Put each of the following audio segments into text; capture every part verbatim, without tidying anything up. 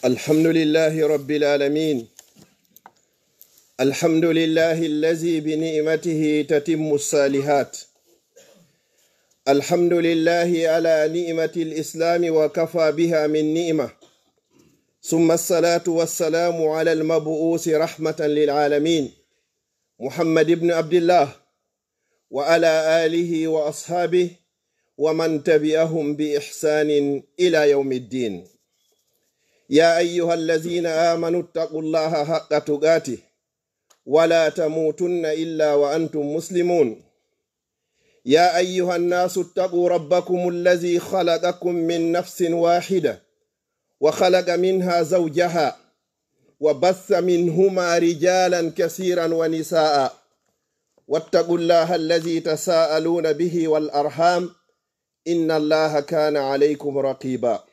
الحمد لله رب العالمين. الحمد لله الذي بنعمته تتم الصالحات. الحمد لله على نعمة الإسلام وكفى بها من نعمة. ثم الصلاة والسلام على المبعوث رحمة للعالمين، محمد بن عبد الله، وعلى آله وأصحابه ومن تبعهم بإحسان إلى يوم الدين. يا أيها الذين آمنوا اتقوا الله حق تقاته ولا تموتن إلا وأنتم مسلمون. يا أيها الناس اتقوا ربكم الذي خلقكم من نفس واحدة وخلق منها زوجها وبث منهما رجالا كثيرا ونساء واتقوا الله الذي تساءلون به والأرحام إن الله كان عليكم رقيبا.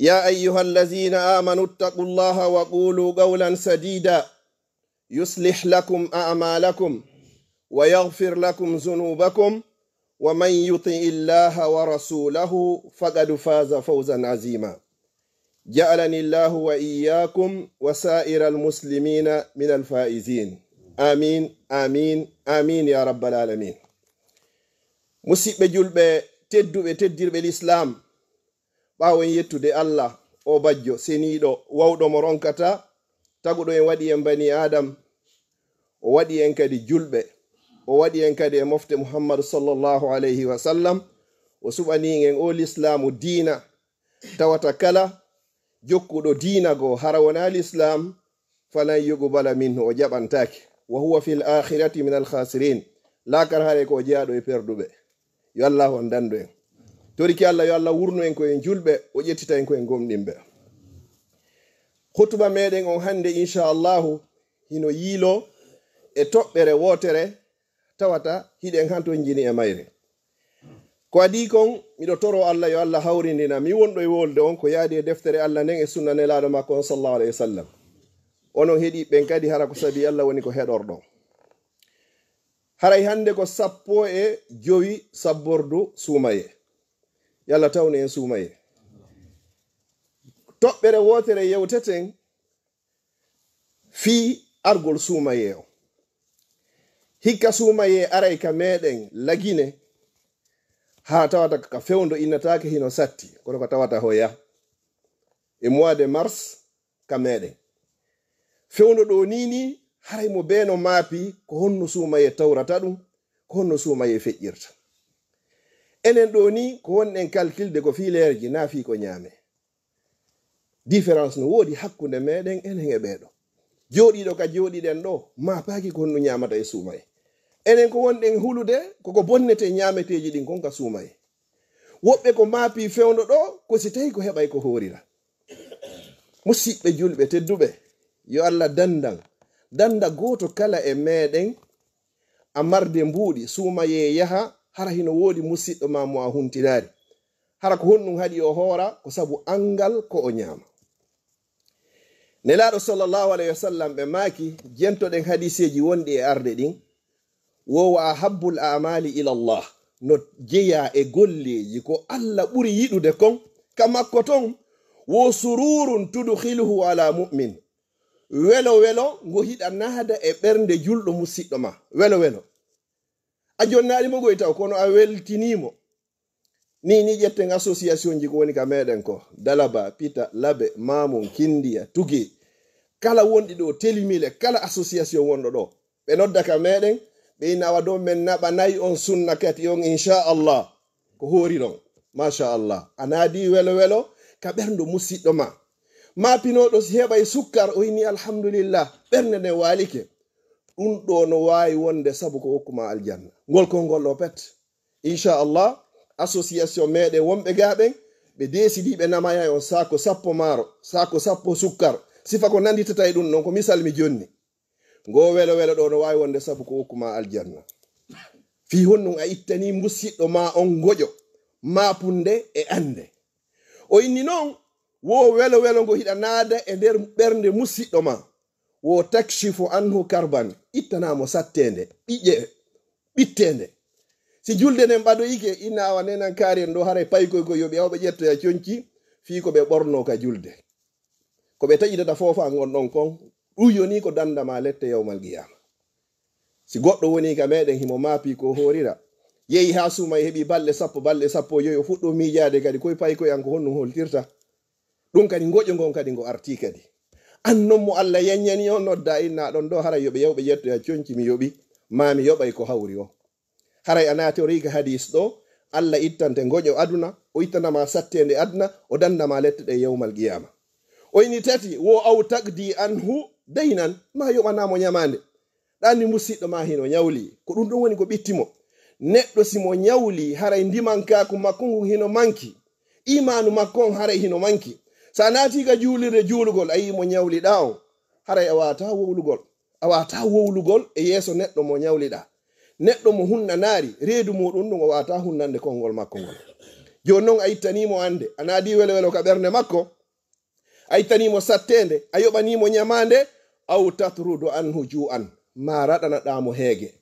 يا أيها الذين آمنوا اتقوا الله وقولوا قولا سديدا يصلح لكم أعمالكم ويغفر لكم ذنوبكم ومن يطع الله ورسوله فقد فاز فوزا عظيما. جعلني الله وإياكم وسائر المسلمين من الفائزين. آمين، آمين، آمين يا رب العالمين. Musiɓɓe julɓe tedduɓe, teddirɓe Lislaam, ɓaawo en yettude Allah, o bajjo seniiɗo, wawɗo mo ronkataa, taguɗo en, waɗi en bani Aadam, o waɗi en kadi julɓe, o waɗi en kadi e mofte Muhammadu sallallahu alayhi wa sallam, o suɓanii en o Lislaamu diina, tawata kala jokkuɗo diina goo hara wonaa Lislaam, falan yuqbala minhu, o jaɓantaake. Wa huwa fil aakhirati minal khaasiriin. Laakara haray ko o jeyaaɗo e perduɓe. Yo Allaahu on dandu en. Toriki Allah, yo Allah wurnu en ko en julɓe, o ƴettita en ko en gomɗinɓe. Khutba meɗen on hannde, insha Allaahu, hino yiiloo e toɓɓere wootere tawata hiɗen hantonjini e mayre. Ko adii kon, miɗo toroo Allah yo Allah hawrindina mi wonɗo e wolde on ko yaadi e deftere Allah nden e sunna Nelaaɗo makko on, sallallahu alayhi wa sallam. Onon heɗiiɓe ɓen kadi, hara ko sabii Allah woni ko heɗorɗon. Haray hannde ko sappo e jowi sabbordu suumayee. Yo Allah tawnu en suumayee. Toɓɓere wootere yewteten fii argol suumayee on. Hikka suumayee aray ka meɗen Lagine, haa tawata ka fewndo innataake hino satti, kono ko tawata hoya e mois de mars ka meɗen. Fewndo ɗoo nii nii, haray mo bee no maapi ko honno suumayee tawrata ɗum, ko honno suumayee feƴƴirta. Enen ɗoo nii, ko wonɗen kalkilde ko fii leerji, naa fii ko ñaamee. Différence no woodi hakkunde meɗen enen e ɓee ɗoo. Jooɗiiɗo ka jooɗiɗen ɗoo, maapaaki ko honɗum ñaamata e suumayee. Enen ko wonɗen hulude, ko ko bonnete ñaameteeji ɗin kon ka suumayee. Woɓɓe ko maapi fewndo ɗoo, ko si tawii ko heɓay ko hoorira. Musiɓɓe julɓe tedduɓe, yo Allah dandan, danda gooto kala e meɗen a marde mbuuɗi, suumayee yaha, hara hino woodi musiɗɗo ma mo a huntinaali. Hara ko honɗum haɗi o hoora? Ko sabu angal ko o ñaama. Nelaaɗo sallallahu alayhi wa sallam ɓe maaki, jentoɗen hadiiseeji wonɗi e arde ɗin, wo wa ahabbul a'maali ila Allah, no jeyaa e golleeji ko Allah ɓuri yiɗude kon, ka makko ton, wo sururun tudkhiluhu ala mu'min, welo welo ngo hiɗa naada e ɓernde julɗo musiɗɗo ma. Welo welo. A jonnaali mo goy taw, kono a weltinii mo. Nii, nii ƴetten association ji ko woni ka meɗen ko, Dalaba, Pita, Labe, Mamun, Kindiya, Tuge. Kala wonɗi ɗoo, Telimile, kala association wonɗo ɗoo. Ɓe nodda ka meɗen, ɓe inna awa ɗoo men naɓanay on sunna kati on, insha Allah. Ko hoori ɗon. Masha Allah. A naadii welo welo ka ɓerndo musiɗɗo ma. Maapinooɗo si heɓay sukkar, o inni alhamdulillah, ɓernde nden waalike. Ɗun ɗoo no waawi wonde sabu ko okku ma aljanna. Ngol konngol ɗoo pet. Insha Allah, association meɗen wonɓe gaa ɓen, ɓe deesidii ɓe namayay on saako sappo maaro, saako sappo sukkar. Sifa ko nanditata e ɗun ɗon, ko misal mi jonni. Ngoo welo welo ɗoo no waawi wonde sabu ko okku ma aljanna. Fii honɗun a ittanii musiɗɗo ma on ngoƴo, maapunde e annde. O inni non, wo welo welo ngo hiɗa naada e nder ɓernde musiɗɗo ma. Wo takshifu anhu karban, ittanaa mo satteende, ɓiƴƴe, ɓitteende. Si julde nden ɓadoyike, inna awa nenan kaari en ɗoo haray paykoy ko yoɓi awa ɓe ƴettoya conci, fii ko ɓe ɓornoo ka julde. Ko ɓe taƴitata foofa ngon ɗon kon, ɗun yoni ko dandama lette yawmal qiyaama. Si goɗɗo woni ka meɗen himo maapi ko horira, yehi haa suuma heɓi balɗe sappo, balɗe sappo e jowi, o fuɗɗo miijaade kadi koy pay koy an ko honɗun holtirta. Ɗun kadi ngoƴo ngon kadi ngo artii kadi. An non mo Alla yanñani on nodda inna ɗon ɗo haray yo ɓe yaw ɓe ƴettoya conci mi yoɓi, maa mi yoɓay ko hawri o. Haray a naatorii ka hadiis ɗo, Alla ittante ngoƴo aduna, o ittanama satteende aduna, o dandama lette ɗe yawmal qiyaama. O ini tati, wo aw taqdi anhu daynan, ma yoɓanamo ñamaande. Ɗa anndi musiɗɗo ma hino ñawli, ko ɗun ɗon woni ko ɓitti mo. Neɗɗo si mo ñawli, haray ndimankaaku makko ngun hino manki. Iimaanu makko on haray hino manki. Sa naati ka juulirde juulugol, a yi'i mo ñawliɗa on, haray a waawataa wowlugol. A waawataa wowlugol e yeeso neɗɗo mo ñawliɗa. Neɗɗo mo hunnanaari, reedu muɗum ɗum, o waawataa hunnande konngol makko ngol. Jooni non a ittanii mo annde, a naadii welo welo ka ɓernde makko, a ittanii mo satteende, a yoɓanii mo ñamaande, aw tatrudu anhu juu'an, maa raɗanaɗaa mo heege.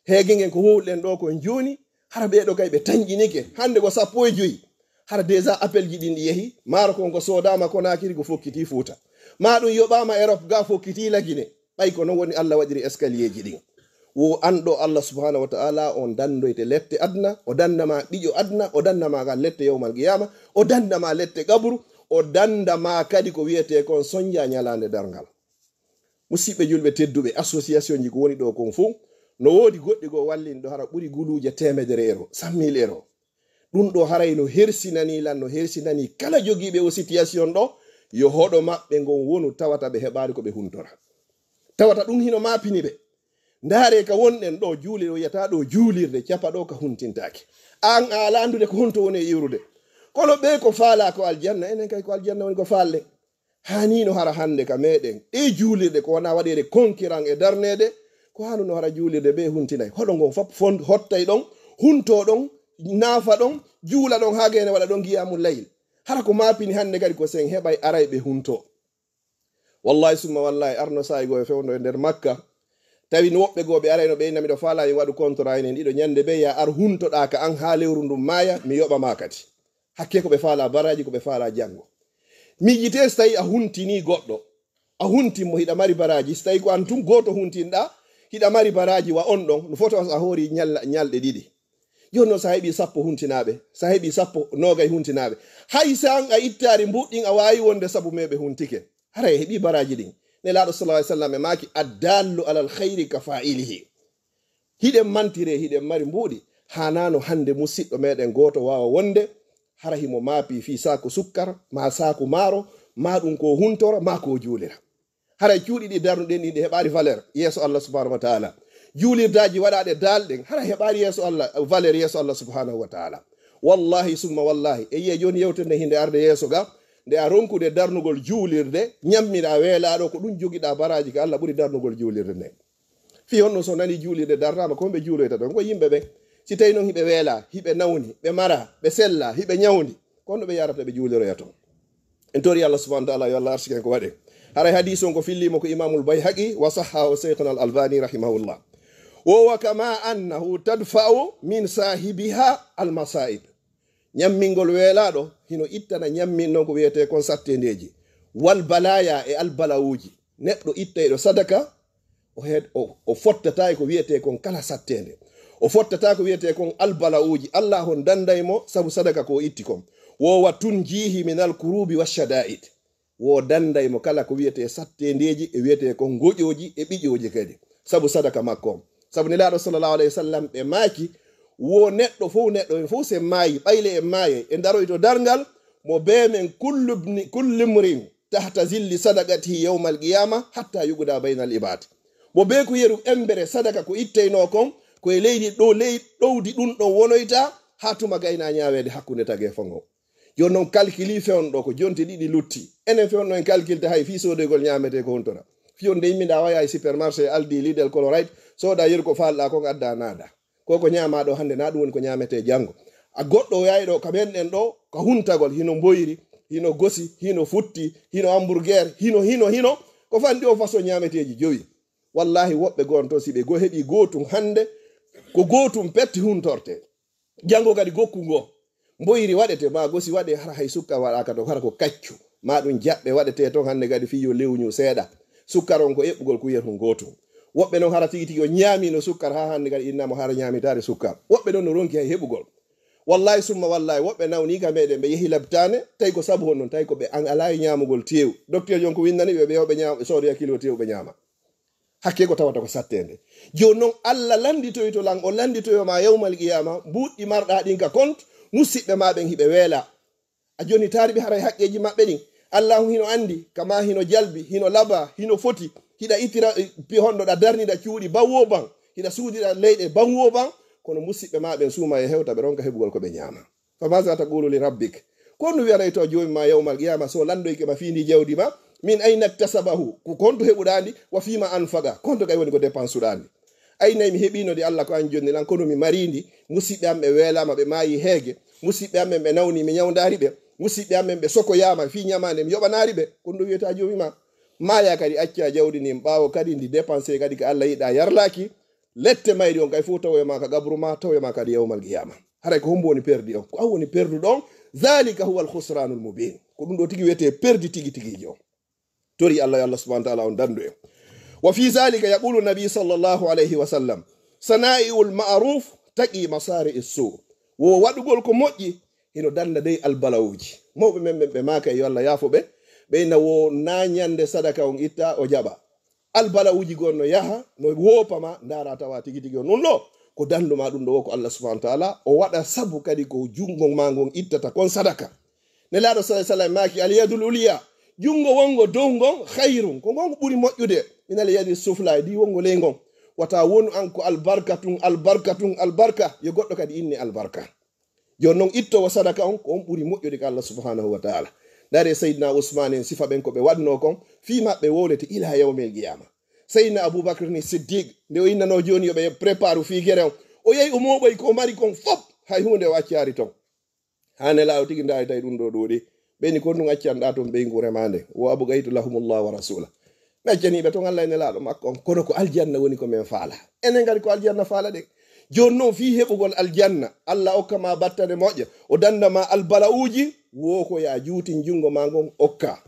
Heege ngen ko wowluɗen ɗoo kon jooni, hara ɓee ɗoo kay ɓe tanƴinike, hannde ko sappo e jowi. Hara déjà appelji ɗin ɗi yehi, maaro kon ko soodaama Konaakiri ko fokkitii Fuuta. Maa ɗum yoɓaama Erop gaa fokkitii Lagine. Ɓay ko non woni Alla waɗiri escalierji ɗin. Wo an ɗo Alla subhanahu wa ta'ala on dandoyte lette aduna, o danda ma ɓiƴo aduna, o danda ma ka lette yawmal qiyama, o danda ma lette qabru, o danda ma kadi ko wiyete kon sonja ñalande darngal. Musidɓe julɓe tedduɓe, association ji ko woni ɗo kon fuu, no woodi goɗɗi goo wallinɗo hara ɓuri guluuje temedere euro, cent mille euro. Ɗum ɗo haray no hersinanii lan, no hersinanii kala jogiiɓe o situation ɗo, yo hoɗo maɓɓe ngon wonu tawata ɓe heɓaali ko ɓe huntora. Tawata ɗum hino maapini ɓe. Ndaaree ka wonɗen ɗo, juulirde o yiyata ɗo, juulirde capa ɗo ka huntintaake. An a alaa anndude ko honto woni e iwrude. Kono ɓe ko faalaa ko aljanna, enen kay ko aljanna woni ko faalɗen. Haanino hara hannde ka meɗen ɗe juulirɗe ko wona waɗeede konkiran e darneede, ko haanuno hara juulirde ɓe huntinay. Hoɗo ngon fop fond-, hottay ɗon, huntoo ɗon, naafa ɗon, juula ɗon, haa gayne waɗa ɗon qiyamul layl. Hara ko maapini hannde kadi ko sen heɓay aray ɓe huntoo. Wallahi summa wallahi, arno saa'i goo e fewndo e nder Makka, tawi no woɓɓe goo ɓe arayno ɓe inna miɗo faalaa mi waɗu contrat enen ɗiɗo, ñande bee ya ar huntoɗaa ka an haa lewru ndun maaya, mi yoɓa ma kadi. Hakkee ko ɓe faalaa baraaji, ko ɓe faalaa janngo. Miijitee si tawi a huntinii goɗɗo, a huntin mo hiɗa mari baraaji, si tawi ko an tun gooto huntinɗaa, hiɗa mari baraaji wa on ɗon, no foto a hoori ñalla-, ñalɗe ɗiɗi. Jooni non, si a heɓii sappo huntinaaɓe, si a heɓii sappo, noogay huntinaaɓe, hay si an a ittaali mbuuɗi ɗin, a waawi wonde sabu mee ɓe huntike. Haray a heɓii baraaji ɗin. Nelaaɗo sallallahu alaihi wasallam e maaki, "Addallu alal khayri ka fa'ilihi." Hiɗen mantire, hiɗen mari mbuuɗi. Haanaano hannde musiɗɗo meɗen gooto waawa wonde hara himo maapi fii saaku sukkar, maa saaku maaro, maa ɗum ko huntora, maa ko juulira. Haray cuuɗi ɗi darnuɗen ɗin, ɗi heɓaali valeur yeeso Allah subhanahu wa ta'ala. Juulirdaaji waɗaaɗe daal ɗen, hara heɓaali yeeso Allah, valeur yeeso Allah subhanahu wa ta'ala. Wallahi summa wallahi, e yi'e jooni yewtere nde hinde arde yeeso ga, nde a ronkude darnugol juulirde, ñammiraa weelaaɗo, ko ɗum jogiɗaa baraaji ka Allah ɓuri darnugol juulirde nden. Fii honno so nani juulirde darnaama, ko ɓe juuloyta ton? Ko yimɓe ɓen. Si tawi non hiɓe weelaa, hiɓe nawni, ɓe maraa, ɓe sellaa, hiɓe ñawndi, ko honno ɓe yarata ɓe juuliroya ton? En tori Allah subhanahu wa ta'ala yo Allah arsiken ko waɗen. Haray hadiis on ko fillii mo ko Imaamul Bayhaqi wa sahhahu Shaykhuna Al Albani rahimahullah. Wo wa kama annahu tadfa'u min sahibiha al masa'ib. Ñammingol weelaaɗo hino ittana ñammin non ko wiyetee kon satteendeeji. Wal balaya e albalawuuji. Neɗɗo ittayɗo sadaka, o heed-, o, o fottataa e ko wiyetee kon kala satteende. O fottataa ko wiyetee kon albala'uuji. Allah on danday mo sabu sadaka ko o itti kon. Wo wa tunjihi min al kurubi wa shada'id. Wo danday mo kala ko wiyetee satteendeeji e wiyetee kon ngoƴooji e ɓiƴooji kadi. Sabu sadaka makko on. Sabu Nelaaɗo sallallahu alaihi wasallam ɓe maaki, wo neɗɗo fow, neɗɗo en fow sen maayi, ɓayle en maaye, e daroyto darngal, mo bee men kullu bni-, kullu mrin tahta zilli sadaqatihi yawmal qiyama hatta yuqda baynal ibad. Mo bee ko yeru embere sadaka ko itteyno kon, ko e leydi ɗo, ley ɗowdi ɗum ɗon wonoyta, haa tuma gayna ñaaweede hakkunde tageefo ngon. Jooni non kalkili fewndo ko jonte ɗiɗi lutti. Enen fewndo en kalkilte hay fii soodoygol ñaametee ko hontora. Fii on de yimmi nda waya e supermarché, Aldi, Lidl, Colorite, sooda yeru ko faalɗa kon adda naada. Ko ko ñaamaa ɗo hannde, na ɗum woni ko ñaametee janngo. A goɗɗo o yaay ɗo, ka men ɗen ɗo, ka huntagol, hino mboyri, hino gosi, hino futti, hino hamburger, hino, hino, hino, ko fanɗi o façon ñaameteeji jowi. Wallahi, woɓɓe goo ton, si ɓe go-, heɓi gootum hannde, ko gootum petti huntorte. Janngo kadi gokku ngo, mboyri waɗete, maa gosi waɗe, hara hay sukka waɗaaka ton, hara ko kaccu. Maa ɗum jaɓɓe waɗetee ton hannde kadi fii yo lewñu seeɗa. Sukkar on ko eɓɓugol kuyel hun gootun. Woɓɓe non hara tigi tigi o ñaamiino sukkar haa hannde kadi innaama hara ñaamitaare sukkar. Woɓɓe non no ronki hay heɓugol. Wallahi summa wallahi, woɓɓe nawni ka meɗen, ɓe yehi labtaane, tawi ko sabu honɗun, tawi ko ɓe an alaa e ñaamugol teew. Docteur jon ko windani ɓe, ɓe yo ɓe ñaam-, ɓe soodoya kilo teew ɓe ñaama. Hakkee ko tawata ko satteende. Jooni non, Alla lannditoyto lan, o lannditoyo ma yawmal qiyaama, mbuuɗi marɗaa ɗin ka compte, musiɓɓe maa ɓen hiɓe weelaa. A jonnitaali ɓe haray haqqeeji maɓɓe ɗin. Allaahu hino anndi, kama hino jalbi, hino labaa, hino foti, hiɗa itira, eh, pi honɗo ɗa darnida cuuɗi ban woo ban, hiɗa suudira leyɗe ban woo ban, kono musiɓɓe maa ɓen suuma e hewta, ɓe ronka heɓugol ko ɓe ñaama. Fa maza taqulu li rabbik? Ko honɗun wi'ata e to Joomi maa yawmal qiyaama, so lanndoyke ma fii ndii jawdi maa, min ayna iktasabahu, ko honto heɓuɗaa ndi, wa fiima anfaqa, ko honto kay woni ko depansuɗaa ndi? Ay, nay mi heɓiino ndi, Alla ko an jonni lan, kono mi marii ndi, musiɓɓe am ɓe weelaama, ɓe maayi heege, musiɓɓe am ɓen ɓe nawni, mi ñawndaali ɓe, musiɓɓe am ɓen ɓe sokoyaama fii ñamaande, mi yoɓanaali ɓe, ko honɗun wi'ataa Joomi maa? Maayaa kadi, accaa jawdi ndin, ɓaawo kadi ndi depansee kadi ka Alla yiɗaa yarlaaki, lette mayri on kay fow tawoya ma ka qabru maa, tawoya ma kadi yawmal qiyaama. Haray ko hombo woni perdi on? Ko an woni perduɗo on. Zalika huwa al-khusranul mubin. Ko ɗum ɗoo tigi wi'etee perdi tigi tigiijo on. Tori Alla, yo Alla subhanahu wa ta'ala on dandu en. Wa fi zalika yaqulu nabi sallallahu alayhi wa sallam, sana'iul ma'ruf taqi masari'is su. Wo waɗugol ko moƴƴi, hino danda dey albalawuji. Mawɓe men ɓen ɓe maaka, yo Alla yaafo ɓe, ɓe inna wo na ñande sadaka on itta o jaɓa. Albalawuji goo no yaha, no woopa ma, ndaara tawa tigi tigi on ɗum ɗoo ko dandu ma ɗum ɗoo, wo ko Alla subhanahu wa ta'ala, o waɗa sabu kadi ko jungo ma ngon ittata kon sadaka. Nelaaɗo sallallahu alaihi wasallam maaki, "Al yadul ulya, jungo wongo dow ngon, khairun, ko ngon ɓuri moƴƴude, min al yadi sufla, e di wongo ley ngon." Wata wonu an ko albarka tun, albarka tun, albarka, yo goɗɗo kadi inne albarka. Jooni non, ittowo sadaka on, ko on ɓuri moƴƴude ka Allah subhanahu wa ta'ala. Ndaaree Sayyidina Usmaan en, sifa ɓen ko ɓe waɗnoo kon, fii maɓɓe wowlete ilaa yawmil qiyaama. Sayyidina Abubakr ni Siddiq, nde o innanoo jooni yo ɓe prépare fii gere on, o yehi o mooɓoyi ko o mari kon fop, hay huunde o accaali ton. Haa Nelaaɗo tigi ndaari tawi ɗum ɗoo ɗuuɗi. Ɓe ni, "Ko ɗum accanɗaa ton ɓeyngu remaande?" Wo, "Abqaytu lahumullah wa rasula." Mi accanii ɓe ton Allah e Nelaaɗo makko on, kono ko aljanna woni ko men faala. Enen kadi ko aljanna faala ɗen. Jooni non, fii heɓugol aljanna, Allah okka ma battane moƴƴa, o danda ma albala'uuji, wo ko yaa juutin jungo ma ngon okka.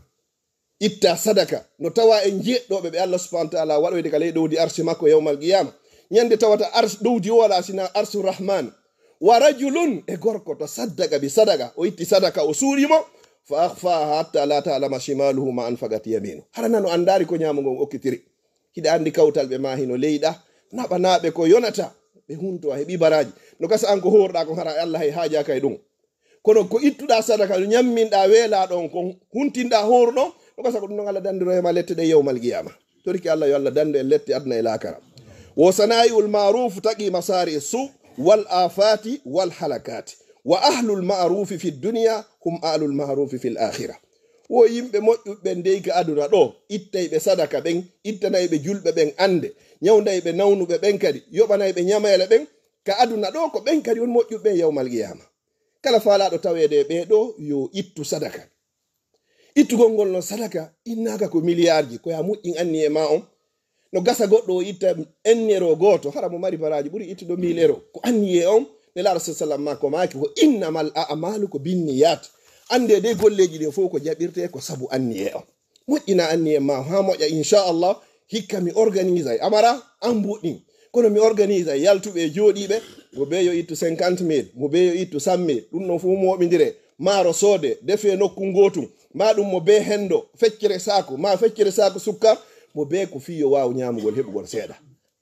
Itta sadaka, no tawa en jeeɗɗooɓe ɓe Allah subhanahu wa ta'ala waɗoyde ka ley ɗowdi arsi makko yawmal qiyaama. Ñande tawata ars-, ɗowdi o wala sina arsu Rahman. Wa rajulun, e gorko, tasaddaqa bi sadaqa, o itti sadaka, o suuɗi mo, fa akhfaha hatta la ta'lama shimaluhu ma anfaqat yaminu. Hara nano andaali ko ñaamo ngon okkitiri. Hiɗa andi kawtal ɓe ma hino leyɗa, naɓanaaɓe ko yonata, ɓe hunto a heɓi baraaji. No gasa an ko hoorɗa kon, hara Allah hay haajaaka e ɗum. Kono ko ittuɗaa sadaka, no ñamminɗaa weelaaɗo on kon, huntinɗaa hooruɗo on, no gasa ko ɗum ɗon Allah dandiro e ma lette ɗe yawmal qiyaama. Toriki Allah yo Allah dandu en lette aduna e laakara. Wo sana'iul ma'ruf taqi masari su wal afati wal halakati. Wa ahlul ma'rufi fid dunya hum ahlul ma'rufi fil akhirah. Wo yimɓe moƴƴuɓe ɓen dey ka aduna ɗoo, ittay ɓe sadaka ɓen, ittanay ɓe julɓe ɓen ande, ñawnday ɓe nawnuɓe ɓen kadi, yoɓanay ɓe ñameele ɓen ka aduna ɗoo, ko ɓen kadi woni moƴƴuɓe ɓen yawmal qiyaama. Kala faalaaɗo taweede e ɓee ɗoo, yo ittu sadaka. Ittugol ngol non sadaka, innaaka ko miliyaarji, ko yaa moƴƴin anniyee maa on. No gasa goɗɗo o itta en euro gooto, hara mo mari baraaji ɓuri ittuɗo mille euro. Ko anniyee on, Nelaaɗo sallallahu alaihi wasallam maaki, "Wa innamal a'malu ko binniyat." Annde de golleeji ɗin fof ko jaɓirtee ko sabu anniyee on. Moƴƴina anniyee maa haa moƴƴa, inchallah, hikka mi organisay. Amara, an mbuɗɗin. Kono mi organisay yaltuɓe e jooɗiiɓe, mo bee yo ittu cinquante mille, mo bee yo ittu cent mille. Ɗum ɗon fof mooɓindire. Maaro soode, defee nokku ngootu. Maa ɗum mo bee hendo, feccere saaku, maa feccere saaku sukka, mo bee ko fii yo waaw ñaamugol heɓugol seeɗa.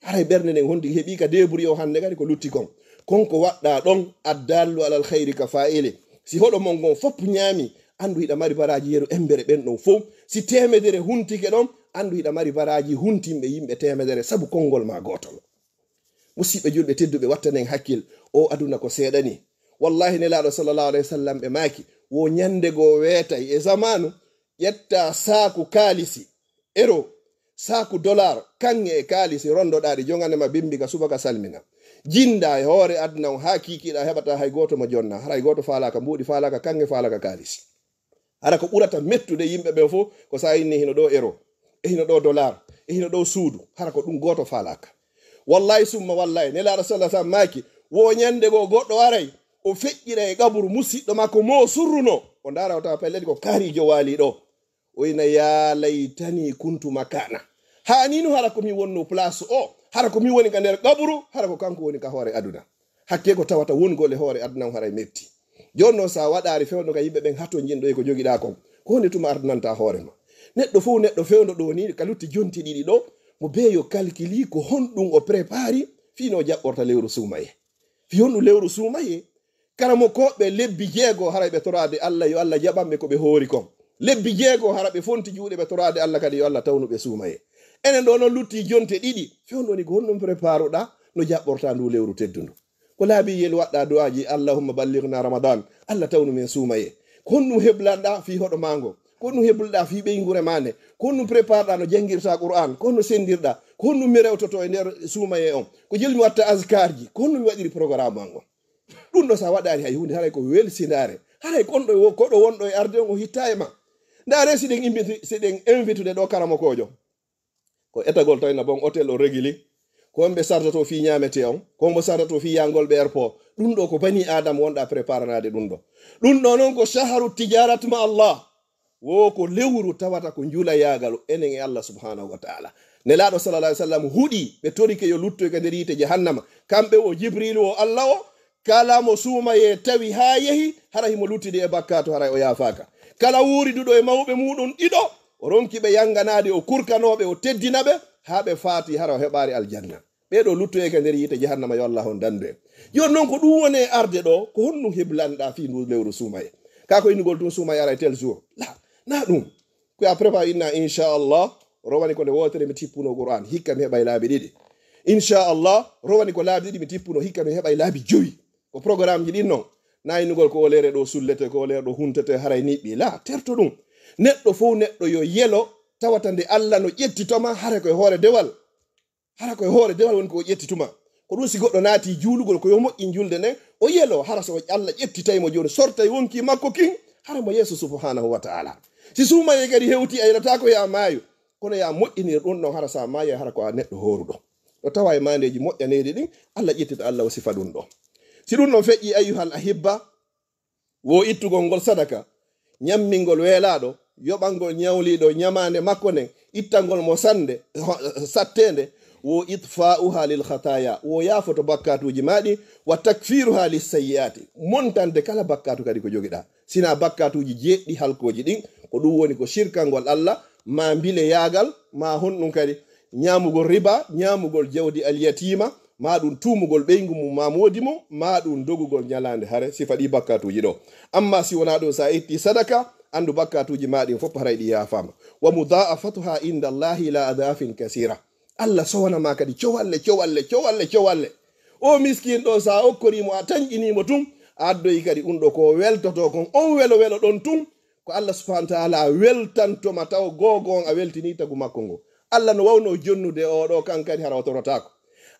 Haray ɓernde nden honɗi heɓi ka débrouiller o hannde kadi ko lutti kon. Kon ko waɗɗaa ɗon, addallu alal khayri ka fa'ili. Si hoɗo mon ngon fof ñaami, anndu hiɗa mari baraaji yeru embere ɓen ɗon fof. Si teemedere huntike ɗon, anndu hiɗa mari baraaji huntinɓe yimɓe teemedere sabu konngol maa gootol. Musiɓɓe julɓe tedduɓe, wattanen hakkil, o aduna ko seeɗa ni. Wallahi Nelaaɗo sallallahu alaihi wasallam ɓe maaki, wo ñande goo weetay e zamaanu, ƴetta saaku kaalisi, euro, saaku dollar, kaŋŋe e kaalisi, rondoɗaa ɗi, jongane ma bimbi ka subaka salmina. Jinda e hoore aduna on haa kiikiiɗaa, heɓataa hay gooto mo jonna, hara hay gooto faalaaka mbuuɗi, faalaaka kaŋŋe, faalaaka kaalisi. Hara ko ɓurata mettude yimɓe ɓen fof, ko sa inni hino ɗoo euro, e hino ɗoo dollar, e hino ɗoo suudu, hara ko ɗum gooto faalaaka. Wallahi summa wallahi, Nelaaɗo sallallahu alaihi wasallam maaki, wo ñande goo goɗɗo aray, O feƴƴira e qaburu musiɗɗo makko mo o surruno. O ndaara o tawa pellel ko kaarijo waali ɗo. O ina, "Yaa laytani kuntu makana." Haa ni no hara ko mi wonno place o, hara ko mi woni ka nder qaburu, hara ko kanko woni ka hoore aduna. Hakkee ko tawata wongol e hoore aduna on haray metti. Jooni non, sa waɗaari fewndo ka yimɓe ɓen hatonjinɗo e ko jogiɗaa kon, ko honde tuma ardinanta hoore ma? Neɗɗo fow, neɗɗo fewndo ɗo ni, ka lutti jonte ɗiɗi ɗo, mo bee yo kalkili ko honɗum o prépari fii no o jaɓɓorta lewru suumayee. Fii honɗum lewru suumayee? Karamokooɓe lebbi jeego haray ɓe toraade Allah, yo Allah jaɓan ɓe ko ɓe hoori kon. Lebbi jeego hara ɓe fonti juuɗe ɓe toraade Allah kadi, yo Allah tawnu ɓe suumayee. Enen ɗo non lutti jonte ɗiɗi, fewndo ni ko honɗum préparuɗaa no jaɓɓorta ndu lewru teddundu? Ko laabi yel waɗɗa du'aaji, "Allahumma ballighna Ramadan, Allah tawnu men suumayee." Ko honɗum heblanɗa fii hoɗo maango? Ko honɗum hebluɗa fii ɓeynguure maa nde? Ko honɗum préparɗa no janngirta Qur'an? Ko honno senndirɗa? Ko honɗum mi rewtoto e nder suumayee on? Ko jelu mi watta azkarji? Ko honno mi waɗiri programme an on? Ɗum ɗo sa waɗaani hay huunde, haray ko welsindaare. Haray kon ɗo wo-, koɗo wonɗo e arde on o hittaa e ma. Ndaare si ɗen invite-, si ɗen invitude ɗo karamokoojo. Ko etagol tawi na bon hôtel o regili. Ko homɓe sartoto fii ñaametee on, ko hombo sartoto fii yangol ɓe airport. Ɗum ɗo ko bani Adam wonɗa préparanaade ɗum ɗo. Ɗum ɗo non ko shaharu tijarat ma Allah. Wo ko lewru tawata ko njulayaagal enen e Allah subhanahu wa ta'ala. Nelaaɗo sallallahu alaihi wasallam huɗi ɓe torike yo luttoy ka nder yiite jahannama. Kamɓe o Jibrilu o Allah o, kala mo suumayee tawi haa yehi, hara himo luttidi e bakkaatu, hara o yaafaaka. Kala wuuriduɗo e mawɓe muuɗum ɗiɗo, o ronki ɓe yanganaade, o kurkanoo ɓe, o teddina ɓe, haa ɓe faati, hara o heɓaari aljanna. Ɓee ɗoo luttoyee ka nder yiite jahannama, yo Allah on dandu en. Jooni non ko ɗum woni e arde ɗoo, ko honɗum heblanɗaa fii ndu lewru suumayee? Kaa ko innugol tun suumayee aray tel jour? La, na ɗum. Ko ya préparé inna, inchallah, rowani ko nde wootere mi tippuno Qur'an, hikka mi heɓay laabi ɗiɗi. Inchallah, rowani ko laabi ɗiɗi mi tippuno, hikka mi heɓay laabi jowi. Ko programme ji ɗin non. Na innugol ko o leere ɗo sullete, ko o leere ɗo huntete, haray niɓɓi. La, terto ɗum. Neɗɗo fow neɗɗo yo yelo, tawata nde Allah no ƴettitoma, hara ko e hoore dewal. Hara ko e hoore dewal woni ko o ƴetti tuma. Ko ɗum si goɗɗo naati juulugol, ko yo moƴƴin julde nden, o yelo, hara so Allah ƴettitay mo jooni, sortay wonki makko kin, hara mo Yeesu subhanahu wa ta'ala. Si suumayee kadi hewti, a yelataa ko ya maayu, kono ya moƴƴinir ɗum ɗon, hara sa maayi, hara ko a neɗɗo hooruɗo. No tawa e maandeeji moƴƴaneeɗi ɗin, Allah ƴettita, Allah o sifa ɗum ɗon. Si ɗum ɗon feƴƴi, ayyuhal ahibba, wo ittugol ngol sadaka, ñammingol weelaaɗo, yoɓangol ñawliiɗo ñamaande makko nden, ittangol mo sannde, ho-, satteende, wo itfa'uha lil khataya, wo yaafoto bakkaatuuji maa ɗin, wa takfiruha lis sayyi'ati, montande kala bakkaatu kadi ko jogiɗaa. Sina bakkaatuuji jeeɗɗi halkooji ɗin, ko ɗum woni ko shirkangol Allah, maa mbileyaagal, maa honɗum kadi, ñaamugol riba, ñaamugol jawdi alyatiima, maa ɗum tuumugol ɓeyngu mum maa moodi mum, maa ɗum dogugol ñalaande hare, sifa ɗi bakkaatuuji ɗo. Amma si wonaa ɗum, sa itti sadaka, anndu bakkaatuuji maa ɗin fof haray ɗi yaafaama. Wa mudha'afatuha inda Allahi ila adhafin kasira. Allah sowana ma kadi cowalle, cowalle, cowalle, cowalle. O miskin ɗo, sa okkorii mo, a tanƴinii mo tun, a addoyi kadi ɗum ɗo ko weltoto kon, on welo welo ɗon tun, ko Allah subhanahu wa ta'ala weltanto ma taw googo on a weltinii tagu makko ngo. Allah no wawno jonnude o ɗo, kan kadi hara o torotaako.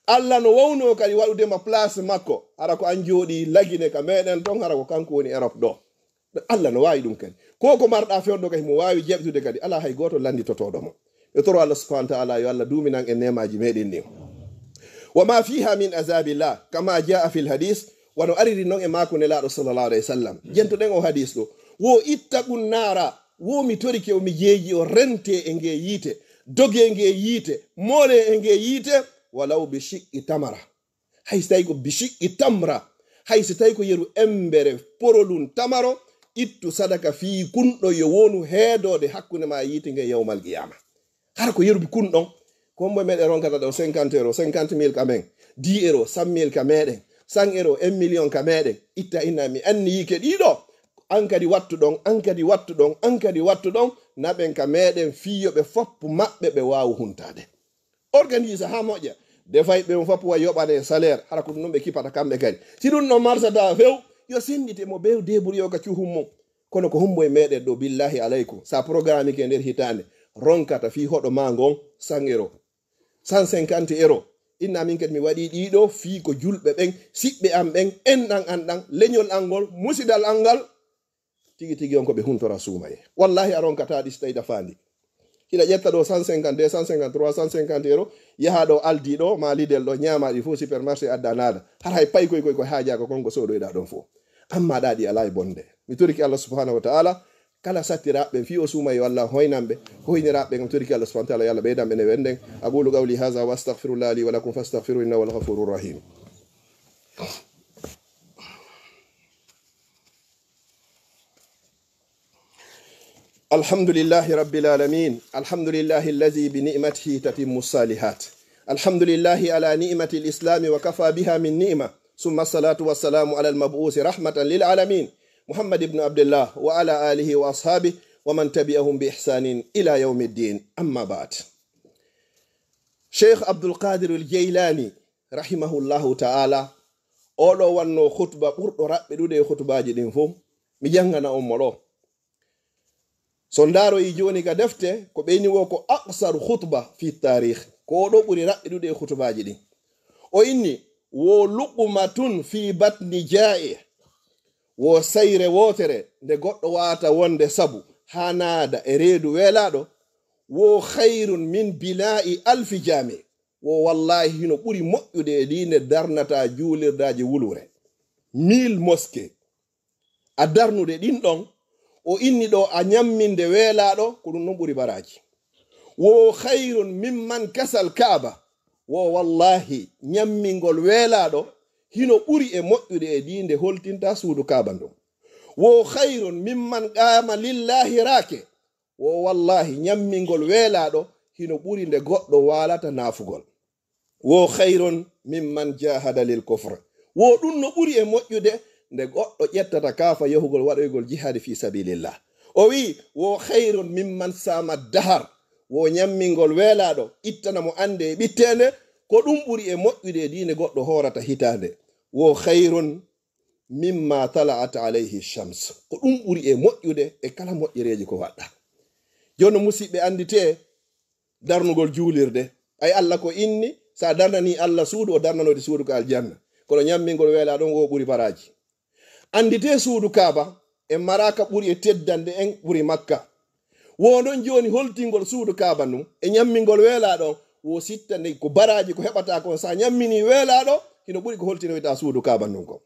Allah no wawno kadi waɗude ma place makko, hara ko an jooɗii Lagine ka meɗen ton, hara ko kanko woni Europe ɗo. Allah no waawi ɗum kadi. Ko ko marɗa fewndo kadi mo waawi jaɓitude kadi, alaa hay gooto lannditotooɗo mo. E toro Allah subhanahu wa ta'ala yo Allah duuminan en neemaaji meɗen ɗin. Wa ma fiha min azabillah, kama jaa fil hadis, wano ariri non e maaku Nelaaɗo sallallahu alayhi wa sallam. Jentoɗen o hadis ɗo. Wo ittaqun naara, wo mi torike o, mi jeeji o, rente e nge yiite, doge nge yiite, moole e nge yiite, walaw bi shiqqi tamara. Hay si tawi ko bi shiqqi tamra, hay si tawi ko yeru embere porolun tamaro, ittu sadaka fii kun ɗo yo wonu heedoode hakkunde ma e yiite nge yawmal qiyaama. Hara ko yeru bi kun ɗon, ko hombo e meɗen ronkata ɗo cinquante euros, cinquante mille ka men, dix euros, cent mille ka meɗen, cent euros, un million ka meɗen, itta inna mi anniyi ke ɗiɗo, an kadi wattu ɗon, an kadi wattu ɗon, an kadi wattu ɗon, naɓen ka meɗen fii yo ɓe foppu maɓɓe ɓe waawu huntaade. Organise haa moƴƴa. Defay ɓe on fof wa yoɓane salaire. Hara ko ɗum ɗon ɓe kipata kamɓe kadi. Si ɗum ɗon marsata few, yo senndite mo be débrouille o ka cuhum mum. Kono ko hombo e meɗen ɗo, billahi alaykum, sa programme ke nder hitaande, ronkata fii hoɗo ma ngon cent euros, cent cinquante euros. Inna min kadi mi waɗi ɗiɗo fii ko julɓe ɓen, siɓɓe am ɓen, enɗan an ɗan, leñol an ngol, musidal an ngal. Tigi tigi on ko ɓe huntora suumayee. Wallahi a ronkata ɗi si tawi dafaandi. Hiɗa ƴetta ɗo cent cinquante, deux cent cinquante, trois cent cinquante euros, yaha ɗo Aldi ɗo, ma Lidl ɗo, ñaama ɗi fof supermarché adda naada. Har hay pay koy koy ko haaja ko kon ko soodoyɗa ɗon fof. Amma ɗa ɗi alaa e bonde. Mi torike Allah subhanahu wa ta'ala, kala sattiraaɓe ɓen fii o suuma yo Allah hoynan ɓe, hoyniraaɓe ɓen, mi torike Allah subhanahu wa ta'ala yo Allah ɓeydan ɓe ne wenden. أقول قولي هذا وأستغفر الله لي ولكم فاستغفروه إنه هو الغفور الرحيم. الحمد لله رب العالمين. الحمد لله الذي بنعمته تتم الصالحات. الحمد لله على نعمة الإسلام وكفى بها من نعمة. ثم الصلاة والسلام على المبعوث رحمة للعالمين محمد بن عبد الله وعلى آله وأصحابه ومن تبعهم بإحسان إلى يوم الدين. أما بعد. Sheikh Abdul Qadir al Jeylaani, rahimahullahu ta'ala, oo ɗoo wonnoo khutba ɓurɗo raɓɓiɗude e khutbaaji ɗin fow. Mi janngana on mo ɗoo. So on ndaaroyii jooni ka defte, ko ɓeyni woo ko aqsaru khutba fi taarikh. Ko oo ɗoo ɓuri raɓɓiɗude e khutbaaji ɗin. O inni, "Wo luqmatun fi batni jaa'i." Wo sayre wootere nde goɗɗo waawata wonde sabu haa naada e reedu weelaaɗo. "Wo khayrun min binaa'i alfi jaami." Wo wallaahi hino ɓuri moƴƴude e ɗii nde darnata juulirdaaji wuluure. Mille mosquées. A darnude ɗin ɗon, o inni ɗoo a ñamminde weelaaɗo, ko ɗun ɗon ɓuri baraaji. "Wo khayrun mimman kasal Kaaba." Wo wallaahi ñammingol weelaaɗo hino ɓuri e moƴƴude e ɗii nde holtinta suudu Kaaba ndun. "Wo khayrun mimman qaama lillahi raake." Wo wallaahi ñammingol weelaaɗo hino ɓuri nde goɗɗo waalata naafugol. "Wo khayrun mimman jahada lil kufr." Wo ɗun no ɓuri e moƴƴude nde goɗɗo ƴettata kaafa yahugol waɗoygol jihaadi fi sabilillah. O wi'i, "Wo khayrun mimman saama dahar." Wo ñammingol weelaaɗo ittana mo annde e ɓitteende, ko ɗun ɓuri e moƴƴude e ɗii nde goɗɗo hoorata hitaande. "Wo khayrun mimma tala'at alayhi shams." Ko ɗun ɓuri e moƴƴude e kala moƴƴereeji ko waɗɗa. Jooni, musiɓɓe, annditee darnugol juulirde. Ay, Allah ko inni, sa darnanii Allah suudu, o darnanoyde suudu ka aljanna. Kono ñammingol weelaaɗo on, wo ɓuri baraaji. Annditee suudu Kaaba, en maraaka ɓuri e teddande en, ɓuri Makka. Wo non jooni holtingol suudu Kaaba ndun e ñammingol weelaaɗo on, wo sitta nde ko baraaji ko heɓata kon sa ñamminii weelaaɗo, hino ɓuri ko holtinoyta suudu Kaaba ndun kon.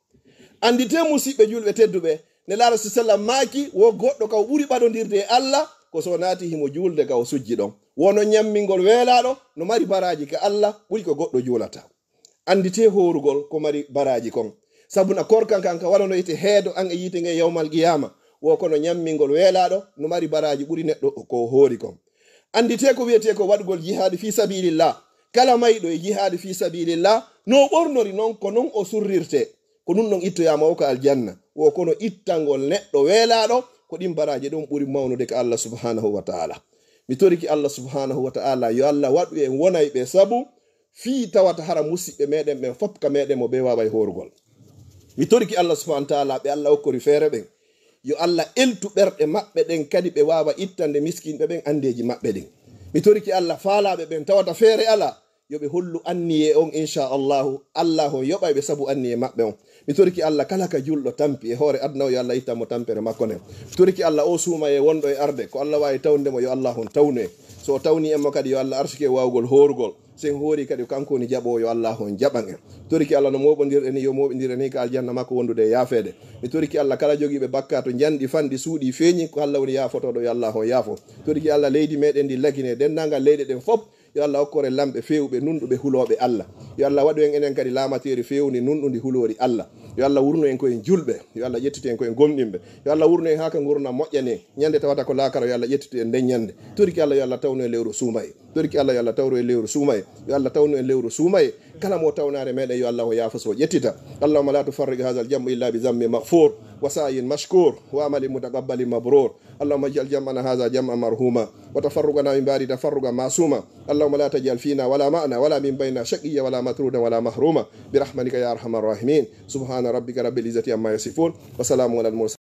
Annditee musiɓɓe julɓe tedduɓe, Nelaaɗo sa sallam maaki, wo goɗɗo ka o ɓuri ɓadondirde e Allah, ko so o naati himo juulde ka o sujji ɗon. Wo non ñammingol weelaaɗo no mari baraaji ka Allah, ɓuri ko goɗɗo juulata. Annditee hoorugol ko mari baraaji kon. Sabu na korkan kan ka waɗanoyte heedo an e yiite nge yawmal qiyaama. Wo kono ñammingol weelaaɗo no mari baraaji ɓuri neɗɗo ko o hoori kon. Annditee ko wi'etee ko waɗugol jihaadi fii sabiilillah. Kala mayɗo e jihaadi fii sabiilillah, no o ɓornori non, ko non o surrirtee. Ko ɗun ɗon ittoyaama o ka aljanna. Wo kono ittangol neɗɗo weelaaɗo, ko ɗin baraaji ɗon ɓuri mawnude ka Allah subhanahu wa ta'ala. Mi toriki Allah subhanahu wa ta'ala, yo Allah waɗu en wonayɓe sabu fii tawata hara musiɓɓe meɗen ɓen fof ka meɗen mo ɓe waaway hoorugol. Mi toriki Allah subhanahu wa ta'ala, ɓe Allah okkori feere ɓen, yo Allah eltu ɓerɗe maɓɓe ɗen, kadi ɓe waawa ittande miskinɓe ɓen anndeeji maɓɓe ɗin. Mi toriki Allah faalaaɓe ɓen tawata feere alaa, yo ɓe hollu anniyee on, insha Allahu. Allah on yoɓay ɓe sabu anniyee maɓɓe on. Mi toriki Allah kala ka julɗo tampi e hoore aduna o, yo Allah ittan mo tampere makko nden. Mi toriki Allah o suumayee wonɗo e arde, ko Allah waawi tawnude mo, yo Allah on tawnu en. So o tawnii en mo kadi, yo Allah arsuke waawugol hoorugol. So en hoori kadi, kanko woni jaɓoowo, yo Allah on jaɓan en. Mi toriki Allah no mooɓondirɗen ni, yo mooɓindir en ni ka aljanna makko wondude e yaafeede. Mi toriki Allah kala jogiiɓe bakkaatu njanɗi fanɗi suuɗi feeñi, ko Allah woni yaafotooɗo, yo Allah on yaafo. Mi toriki Allah leydi meɗen ndi lagine denndaangal leyɗe ɗen fof. Yo Allah okkor en lamɓe feewuɓe, nunɗuɓe, hulooɓe Allah. Yo Allah waɗu en enen kadi laamateeri feewundi, nunɗundi, huloori Allah. Yo Allah wurnu en ko en julɓe. Yo Allah ƴettitu en ko en gomɗinɓe. Yo Allah wurnu en haa ka ngurndan moƴƴani en. Ñande tawata ko laakara, yo Allah ƴettitu en nden ñande. Toriki Allah, yo Allah tawnu en lewru suumaye. Toriki Allah, yo Allah tawru en lewru suumaye. Yo Allah tawnu en lewru suumaye. Kala mo tawnaare meɗen, yo Allah o yaafo so o ƴettita. اللهم لا تفرق هذا الجمع إلا بذنب مغفور وسعي مشكور وعمل متقبل مبرور. اللهم اجعل جمعنا هذا جمعا مرحوما وتفرقنا من بعده تفرقا معصوما. اللهم لا تجعل فينا ولا معنا ولا من بيننا شقيا ولا مطرودا ولا محروما برحمتك يا أرحم الراحمين. سبحان ربك رب العزة عما يصفون وسلام على المرسلين.